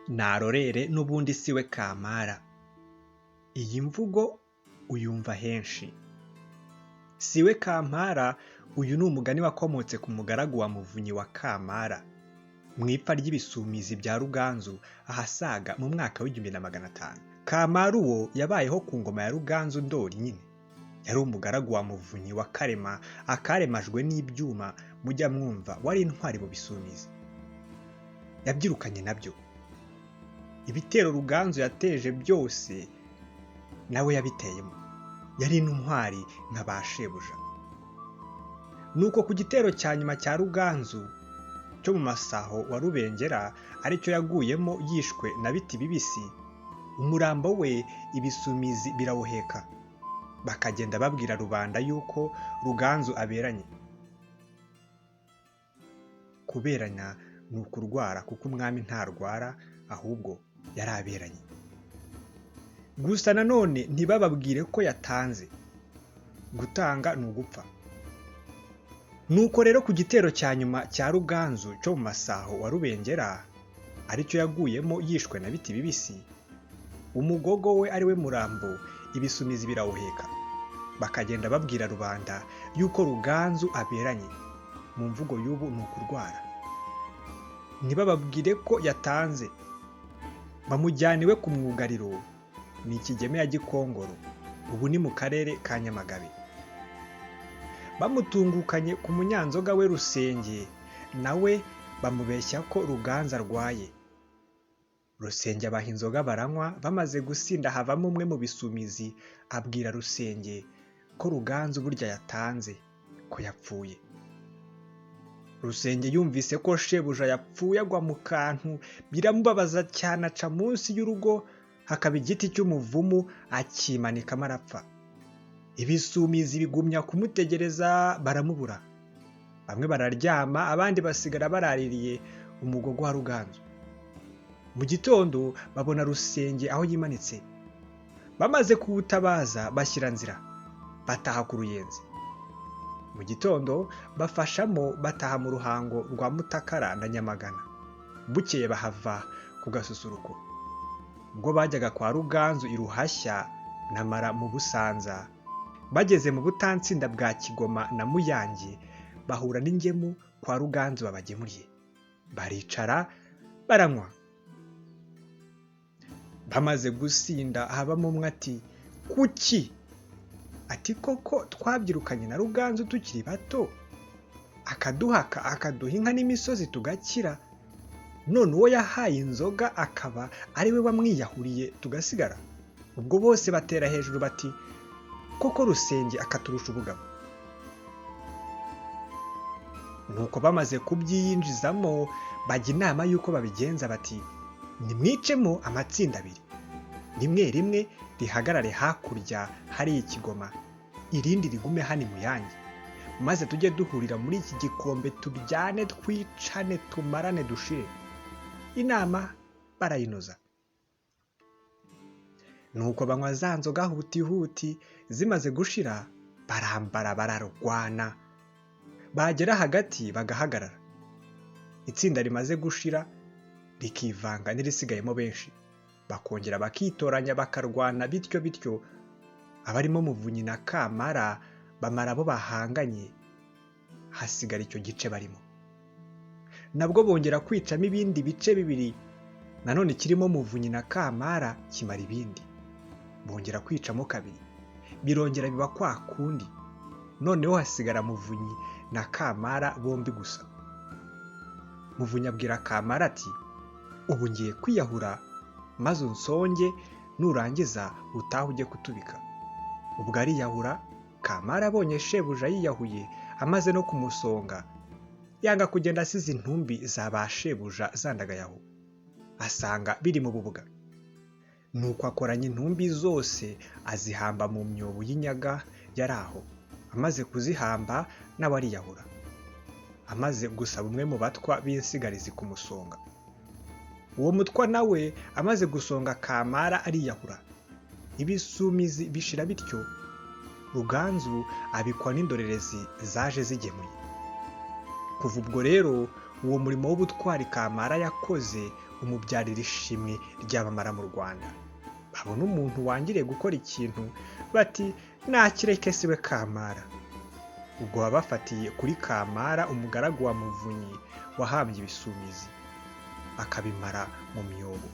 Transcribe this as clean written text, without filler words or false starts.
Narorere n'ubundi si we kamara. Iyi mvugo uyumva henshi. Si we kampara, uyu ni umugani wakomotse ku mugaragu wa Muvunyi wa Kamara mu ipfa ry'ibisumizi bya Ruganzu ahasaga mu mwaka w'1500. Kamara uwo yabayeho ku ngoma ya Ruganzu Ndoli nyine. Yari umugaragu wa Muvunyi wa Karema, akaremajwe n'ibyuma mujya mwumva, wari intwari mu bisumizi. Yabyirukanye nabyo. Ibitero Ruganzu yateje byose nawe yabiteyemo. Yari intwari nka ba shebuja. Nuko ku gitero cya nyuma cya Ruganzu cyo mu Masaho wa Rubengera, aricyo yaguyemo yishwe na biti bibisi, umurambo we ibisumizi birawuheka, bakagenda babwira rubanda yuko Ruganzu aberanye. Kuberanya ni ukurwara, kuko umwami ntarwara, ahubwo yari aberanye. Gusa nanone ntibababwire ko yatanze. Gutanga ni ugupfa. Nuko rero ku gitero cya nyuma cya Ruganzu cyo mu Masaho wa Rubengera, aricyo yaguyemo yishwe na biti bibisi, umugogo we ari we murambo ibisumizi birawuheka, bakagenda babwira rubanda yuko Ruganzu aberanye. Mu mvugo y'ubu ni ukurwara. Ntibababwire ko yatanze. Bamujyana iwe ku mwugariro, ni Ikigeme ya Gikongoro, ubu ni mu karere ka Nyamagabe. Bamutungukanye ku munyanzoga we Rusenge, nawe bamubeshya ko Ruganzu arwaye. Rusenge abaha inzoga baranywa, bamaze gusinda havamo umwe mu bisumizi abwira Rusenge ko Ruganzu burya yatanze, ko yapfuye. Rusenge yumvise ko shebuja yapfuye agwa mu kantu, biramubabaza cyane, aca munsi y'urugo hakaba igiti cy'umuvumu akimanikamo arapfa. Ibisumizi bigumya kumutegereza baramubura. Bamwe bararyama, abandi basigara baraririye umugogo wa Ruganzu. Mu gitondo babona Rusenge aho yimanitse. Bamaze kuwutabaza bashyira nzira, bataha ku Ruyenzi. Mu gitondo bafashamo bataha mu Ruhango rwa Mutakara na Nyamagana. Bukeye bahava ku Gasusuruko. Ubwo bajyaga kwa Ruganzu i Ruhashya na Mara mu Busanza, bageze mu Butansinda bwa Kigoma na Muyange, bahura n'ingemu kwa Ruganzu babagemuriye. Baricara baranywa. Bamaze gusinda habamo umwe ati kuki? Ati koko twabyirukanye na Ruganzu tukiri bato, akaduhaka akaduha inka n'imisozi tugakira, none uwo yahaye inzoga akaba ari we wamwiyahuriye tugasigara. Ubwo bose batera hejuru bati koko Rusenge akaturusha ubugabo. Nuko bamaze kubyiyinjizamo bajya inama y'uko babigenza, bati nimwicemo amatsinda abiri, rimwe rimwe rihagarare hakurya hari ikigoma, irindi rigume hano Muyange, maze tujye duhurira muri iki gikombe turyane, twicane, tumarane, dushire. Inama barayinoza. Nuko banywa za nzoga huti huti, zimaze gushira barambara bararwana, bagera hagati bagahagarara. Itsinda rimaze gushira rikivanga n'irisigayemo benshi, bakongera bakitoranya bakarwana bityo bityo. Abarimo Muvunyi na Kamara bamara abo bahanganye, hasigara icyo gice barimo. Nabwo bongera kwicamo ibindi bice bibiri, nanone kirimo Muvunyi na Kamara kimara ibindi. Bongera kwicamo kabiri, birongera biba kwa kundi. Noneho hasigara Muvunyi na Kamara bombi gusa. Muvunyi abwira Kamara ati ubu ngiye kwiyahura, maze unsonge, nurangiza utahe ujye kutubika. Ubwo ariyahura. Kamara abonye shebuja yiyahuye amaze no kumusonga, yanga kugenda asize intumbi za ba shebuja zandagaye aho, asanga biri mu bubuga. Nuko akoranya intumbi zose azihamba mu myobo y'inyaga yari aho. Amaze kuzihamba nawe ariyahura, amaze gusaba umwe mu batwa b'insigarizi kumusonga. Uwo mutwa nawe amaze gusonga Kamara ariyahura. Ibisumizi bishira bityo. Ruganzu abikwa n'indorerezi zaje zigemuye. Kuva ubwo rero Uwo murimo w'ubutwari Kamara yakoze umubyarira ishimwe ryamamara mu Rwanda. Babona umuntu wangiriye gukora ikintu bati nakireke siwe Kamara. Ubwo baba bafatiye kuri Kamara umugaragu wa Muvunyi wahambye ibisumizi akabimara mu myobo.